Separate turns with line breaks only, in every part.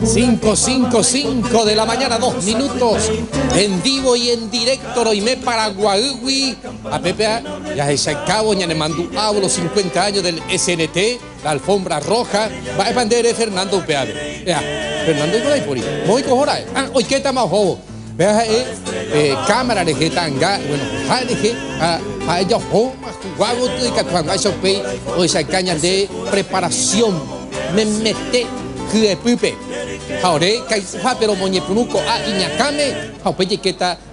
5, 5, 5 de la mañana, 2 minutos. En vivo y en directo, Roimé Paraguaygui. A Pepe, ya se acabó, ya le mandó los 50 años del SNT, la alfombra roja. Va a bandera Fernando Upeave. Ya, Fernando por ahí. Muy cojora. Ah, hoy qué está más joven. Vea, cámara le tanga, bueno, ja a a ella joma jugado de catuangacho pe o esa caña de preparación me mete pupe. Ahora kai pero moñepunuco a iñacame, jaupeye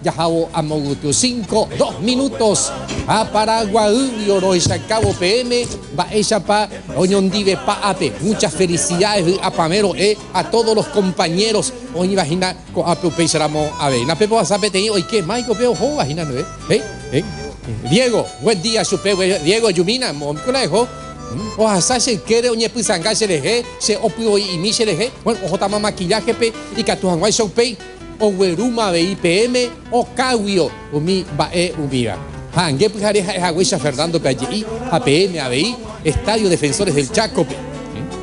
yajabo amogutu 5, 2 minutos a Paraguay oro cabo PM va ella pa oñondive pa ape. Muchas felicidades a Pamero a todos los compañeros. Hoy imagina ko ape upei seramo a ver. Na pepo asape tei hoy qué Michael peo jo imagina no Diego, buen día supe Diego Yumina, mo dejó. O hasa se quiere oñe pisanga se leje, se opio y mi se leje. Bueno, ojo tama maquillaje pe y catujanguay sopei o weruma BIPM o kawio umi bae umiva. Hangue pujare jahuesha Fernando PAYI, APM ABI, Estadio Defensores del Chaco.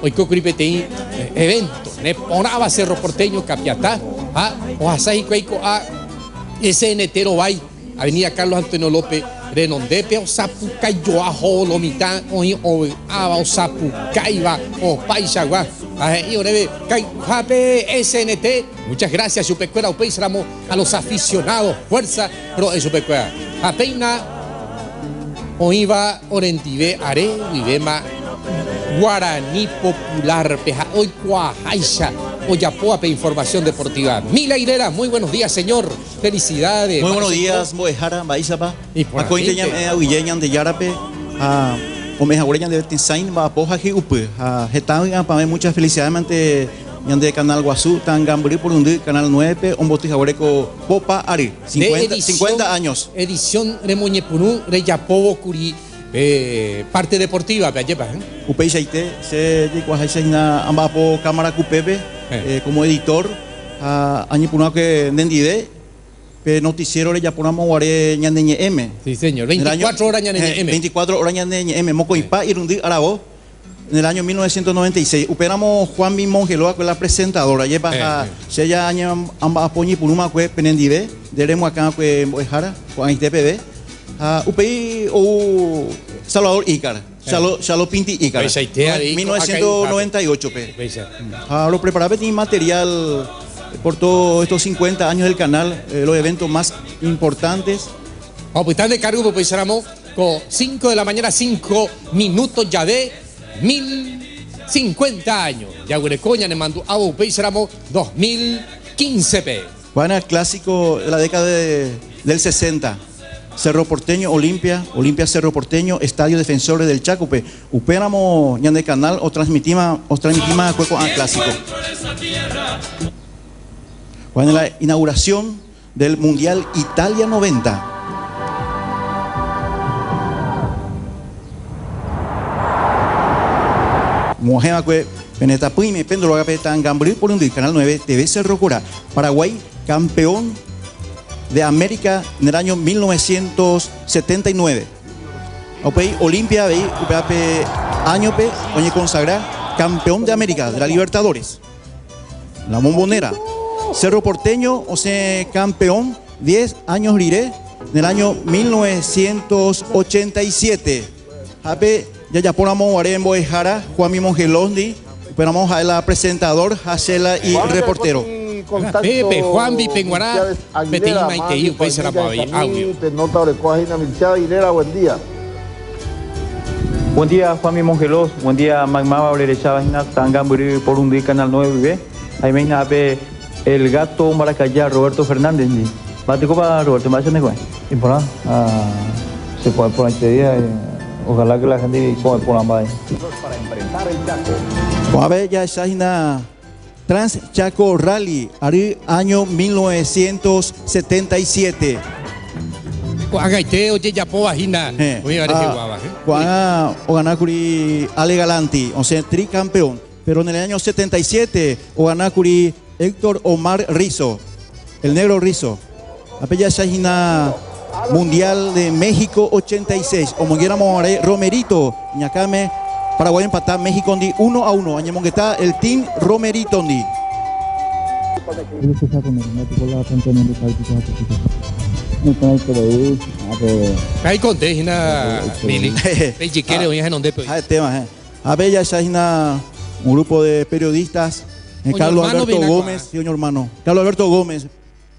Hoy cocripete evento, ne ponaba Cerro Porteño Capiatá, a o Cueico a SNT Robay, Avenida Carlos Antonio López, Renondepe, o Sapucayo, Ajo, Lomitá, o Aba, o Sapucaiba, o Paisagua, SNT. Muchas gracias, Supecuera, Upeisramo, a los aficionados, fuerza, pro Supecuera. Apeina, Oiba, Orentive, Are, Vivema, Guaraní Popular, Peja, hoy Cuajaisha, Oyapoape, Información Deportiva. Mila Hilera, muy buenos días, señor. Felicidades.
Muy buenos días, Moejara, Baizapa. Acointeña, Aguilleñan de Yarape, a Omejagureñan de Tinsain, Bapoja, Upe, a Getán, a muchas felicidades ante de Canal Guazú, Tangambrí por un Canal 9, Ombotijagureco, Popa Ari, 50 años.
Edición Remoñepurú, Reyapobo, Curi. Parte deportiva, pe lleva, ¿eh?
Upei Saite, se llegó a Jaina Ambapo Cámara Cupepe, como editor, a Añipuna que Nendide, pe noticiero le yaponamo guare ñandeñe M.
Sí, señor, 24 horas ñandeñe M.
24 horas ñandeñe M, Mocoipá, Irundi, Arabó, en el año 1996. Uperamos Juan Mi Mongeloa, que es la presentadora, lleva se ya año Ambapo Ñipuruma, que Penendive, deremo acá que Moejara, Juan ITPB. UPI o Salvador Ícar, Salo Pinti Ícar, 1998. Pe. Lo preparaba tiene material por todos estos 50 años del canal, los eventos más importantes.
Oh, pues están de cargo, pues éramos con 5 de la mañana, 5 minutos ya de 1050 años. Ya Gurecoña le mandó a UPI, éramos 2015. Pe.
Bueno, el clásico de la década del 60. Cerro Porteño, Olimpia, Olimpia Cerro Porteño, Estadio Defensores del Chaco, pe. Upéramo ñande canal o transmitima cueco a clásico. Bueno, la inauguración del Mundial Italia 90. Mojema cue peneta puime pendolo agape tangambrí por un canal 9 TV Cerro Corá. Paraguay campeón de América en el año 1979. Opei Olimpia vei UPAP año pe oñe consagra campeón de América de la Libertadores. La Bombonera. Cerro Porteño, o sea, campeón 10 años liré en el año 1987. Jape ya ya ponamos Guarembo Jara, Juan Mongelondi, esperamos a la presentador, Jacela y reportero.
Pepe, Juan Penguará, Peteima y Teí, audio.
Buen día.
Buen día, Juan Mongelos, buen día, Magmaba, Olerechaba, Tangamburi, por un día, Canal 9, Ahí me el gato Maracayá, Roberto Fernández. Bate copa, Roberto, ¿me hace
Y por ahí, se puede por este día, ojalá que la gente come por la madre.
Para enfrentar el Chaco.
A ver, ya está una Trans Chaco Rally, año 1977.
Agaite, oye, ya po vagina. Oye,
Oganacuri Ale Galanti, o sea, tricampeón. Pero en el año 77, Oganacuri Héctor Omar Rizo, el negro Rizo. Apella Shahina Mundial de México 86. Omonguéramo Romerito, Ñacame, Paraguay empata México ndi 1 a 1. Añemongueta el team Romerito ndi.
Ahí conté, hína, Mili. Pe oĩ henondépe oĩ.
Ah, tema, eh. A ver, ya está hína un grupo de periodistas. Carlos Alberto Gómez, sí, hermano. Carlos Alberto Gómez,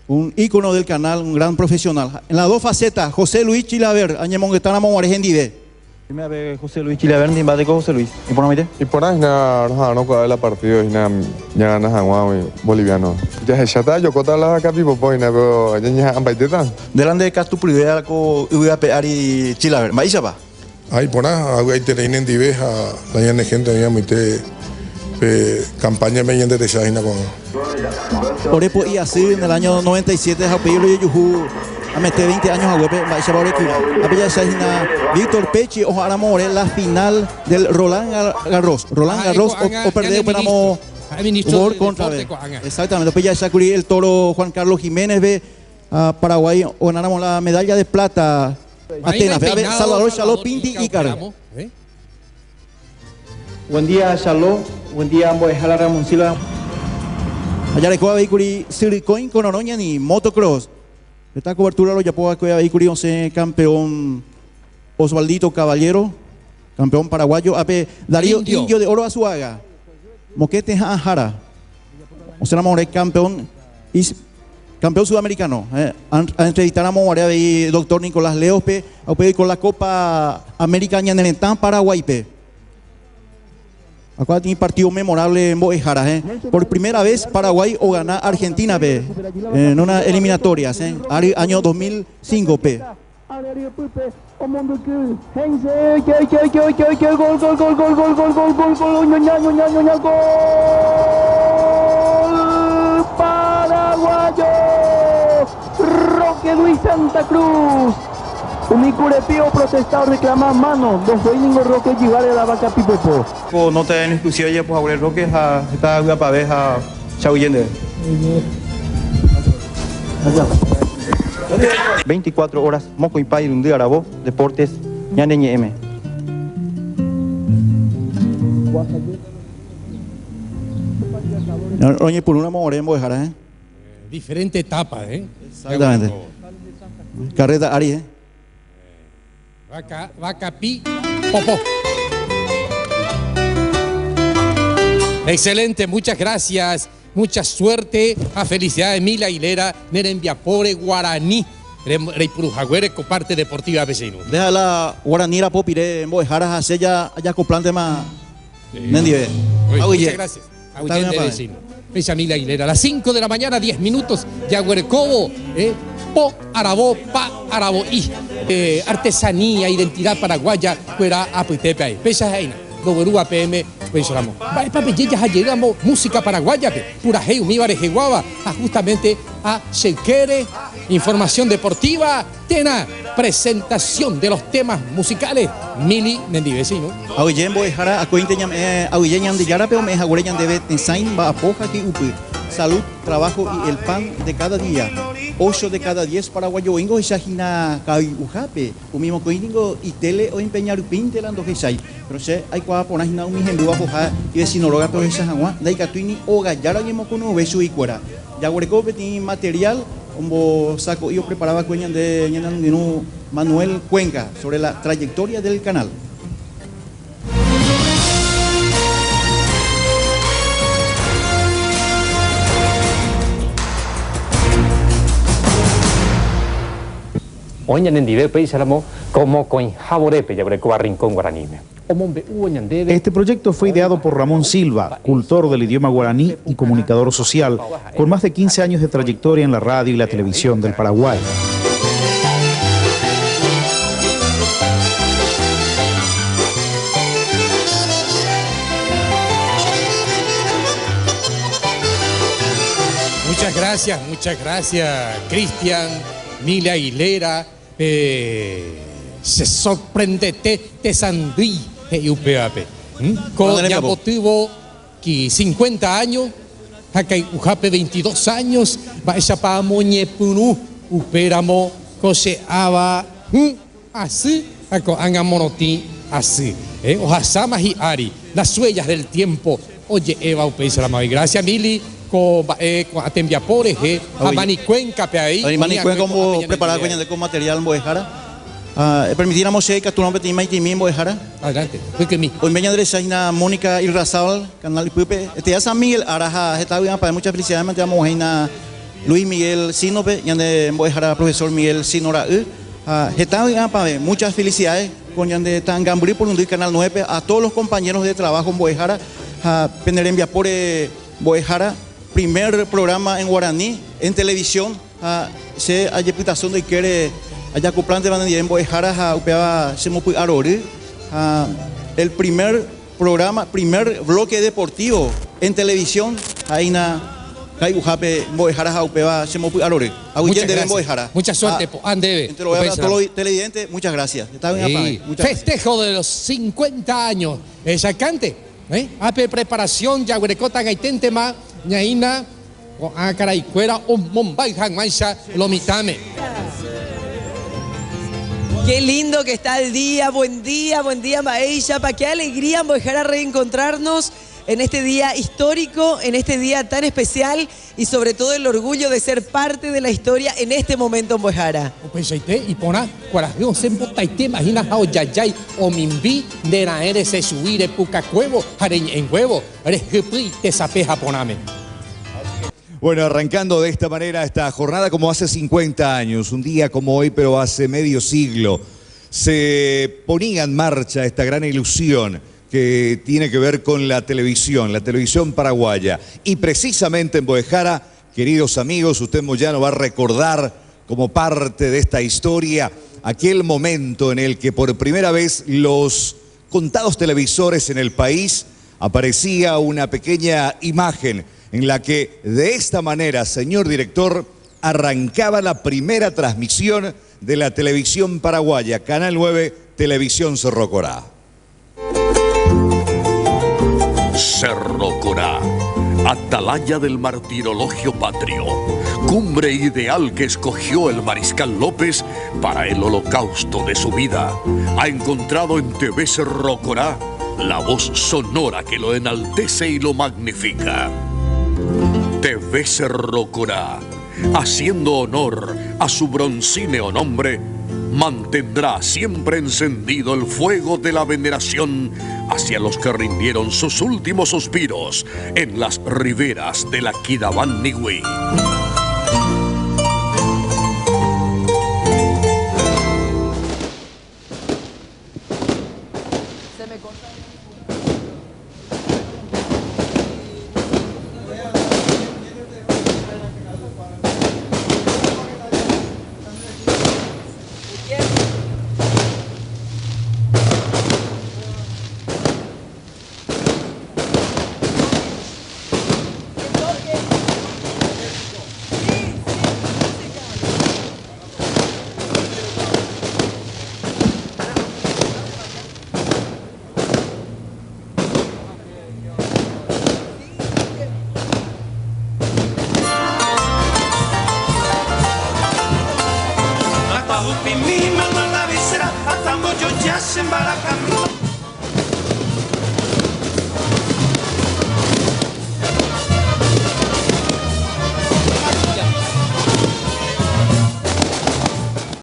un ícono del canal, un gran profesional. En las dos facetas, José Luis Chilaver, añemonguetáramo Guarejendive.
José Luis Chilaver, ni de José Luis. ¿Y por no
Y por ahí no no la partido, ya ganas boliviano. Ya ya yo cota la capipopo, pero ya ya ambaiteta.
Delante de Castu Privea ko Ari Chilaver. Maísa pa.
Ay, por ahí, hay terreno en Diveja, la gente había muy campaña me de con.
Orepo y así en el año 97 Jaupillo y Yujú a meter 20 años a web Víctor Pechi o more la final del Roland Garros. Roland Garros o perder operamos
gol contra
Exactamente, pues ya sacuri el toro Juan Carlos Jiménez ve a Paraguay o ganáramos la medalla de plata. Atenas, Salvador Chaló Pinti Ícar.
Buen día, Chaló. Buen día, Jala Ramón Silva.
Allá le vehículo Siricoin con Oroña ni motocross. Esta cobertura lo yapó a vehículo 11 campeón Osvaldito Caballero, campeón paraguayo, AP Darío Indio, Indio de Oro Azuaga, Moquete Jara. O sea, campeón campeón sudamericano. A entrevistar a Morea doctor Nicolás Leospe, a con la Copa América Ñanelentán Paraguay. Acá tiene partido memorable en Boejara, ¿eh? Por primera vez Paraguay o gana Argentina P, en una eliminatoria, ¿eh? Año 2005 P.
Gol paraguayo Roque Luis Santa Cruz. Umicurepío protestado reclama mano, dos domingo Roque llevarle la vaca pipopo.
Nota en exclusiva ya pues ahora Roque ja está pa ver ja chau yende. 24 horas Moco y Pay de Arabó, Deportes Ñane M.
Oye, por una moremos dejar, ¿eh?
Diferente etapa, ¿eh?
Exactamente. Carreta Ari, ¿eh?
Vaca, vaca, pi, popó. Excelente, muchas gracias. Mucha suerte. A felicidad Emilia Aguilera, Nerembia Pobre Guaraní. Reipurujagüere, coparte deportiva vecino.
Deja la Guaraní la popire en Boejaras, hace ya, ya coplante más.
Sí. Muchas gracias. Vecino. Emilia Aguilera, a las 5 de la mañana, 10 minutos, Yaguercobo, Po, Arabó, Pa, Arabó, I. Artesanía, identidad paraguaya, fuera apuitepe ahí. Pesa heina, Doberúa PM, pensionamos. Va, papi, ya llegamos, música paraguaya, pura hey, umíbare, jeguaba, a justamente a Chequere, información deportiva, Tena, presentación de los temas musicales, Mili Mendivecino.
Aguillén boejara, acointe ñam, aguillén ñam de yarape o meja gureñan de tesain ba apoja que upi. Salud, trabajo y el pan de cada día. 8 de cada 10 paraguayo ingo esa kai ujape. Umimo coiningo y tele o empeñar upinte lando gesai. Pero se hay cuá por ahí umi hembu apoja y vecino loga pero esa jangua. Daikatuini o gallara y mocono besu y cuera. Yaguareco peti material como saco yo preparaba cueñan de ñanandino Manuel Cuenca sobre la trayectoria del canal.
Hoy en Ndive pensáramos como con jaborepe yaguareco rincón guaranime.
Este proyecto fue ideado por Ramón Silva, cultor del idioma guaraní y comunicador social, con más de 15 años de trayectoria en la radio y la televisión del Paraguay.
Muchas gracias, Cristian, Mila Aguilera, se sorprende te sandui, UPAP. Con ya que 50 años, Jaque Ujape 22 años, va esa pa moñepunu, uperamo, Ko che ava hũ asy ha ko'ág̃a morotĩ asy. Ohasáma hi'ári las huellas del tiempo oje'éva upéicharamo avei. Gracias Mili ko mba'e ko'ã tembiapo rehe ha Mani Cuenca-pe avei
Avei Mani
oĩ
Cuenca
akue ko'ápe ñane
omboprepara ko
ndive.
ñande ko material mbo'ehára. Ha epermitíramo che ikatúramo peteĩ maitĩmi mbo'ehára.
Adelante, mbykymi.
Oime ñande recha hína Mónica Irrazábal canal ypýpe. Eteja San Miguel ára ha heta vy'apavẽ muchas felicidades mante amoguahẽ hína Luis Miguel Sino-pe, ñande mbo'ehára profesor Miguel Sino ra'y. Ha heta vy'apavẽ, muchas felicidades ko ñande ta'angambyry porundy Canal 9-pe a todos los compañeros de trabajo mbo'ehára ha pene rembiapóre mbo'ehára primer programa en guaraní en televisión ha che ajepytaso ndoykére ajakuplánteva nendive mbo'ehára ha upéva chemopy'arory ha el primer Programa primer bloque deportivo en televisión ha'éina kai'uhápe mbo'ehára ha upéva chemopy'arory. Aguyje
Muchas
ndéve
gracias.
mbo'ehára.
Mucha
Ha
suerte po'a ndéve.
enterovéva para
Upéicharamo.
todos los televidentes, muchas gracias. Heta vy'apavẽ.
Sí.
Muchas gracias.
Festejo de los 50 años. Hesakãnte. Eh? Ápe preparación jaguerekóta ag̃aiténtema ñaína ko'ã karaikuéra omombáy hag̃uáicha lo mitãme.
Qué lindo que está el día, buen día, buen día mba'éichapa, qué alegría mbo'ehára reencontrarnos en este día histórico, en este día tan especial y sobre todo el orgullo de ser parte de la historia en este momento mbo'ehára.
Upeichaite iporã kuarahy osẽ mbotaitéma hína ha ojajái omimbi nde raẽ rese chugui repukakuévo ha reñe'ẽnguévo rehypýi tesape ha porãme.
Bueno, arrancando de esta manera esta jornada como hace 50 años, un día como hoy, pero hace medio siglo, se ponía en marcha esta gran ilusión que tiene que ver con la televisión, la televisión paraguaya. Y precisamente en Boejara, queridos amigos, usted Moyano va a recordar como parte de esta historia aquel momento en el que por primera vez los contados televisores en el país aparecía una pequeña imagen en la que de esta manera, señor director, arrancaba la primera transmisión de la televisión paraguaya, Canal 9, Televisión Cerro Corá.
Cerro Corá, atalaya del martirologio patrio, cumbre ideal que escogió el mariscal López para el holocausto de su vida, ha encontrado en TV Cerro Corá la voz sonora que lo enaltece y lo magnifica. TV Cerro Corá, haciendo honor a su broncíneo nombre, mantendrá siempre encendido el fuego de la veneración hacia los que rindieron sus últimos suspiros en las riberas de la Quidabán Nigüí.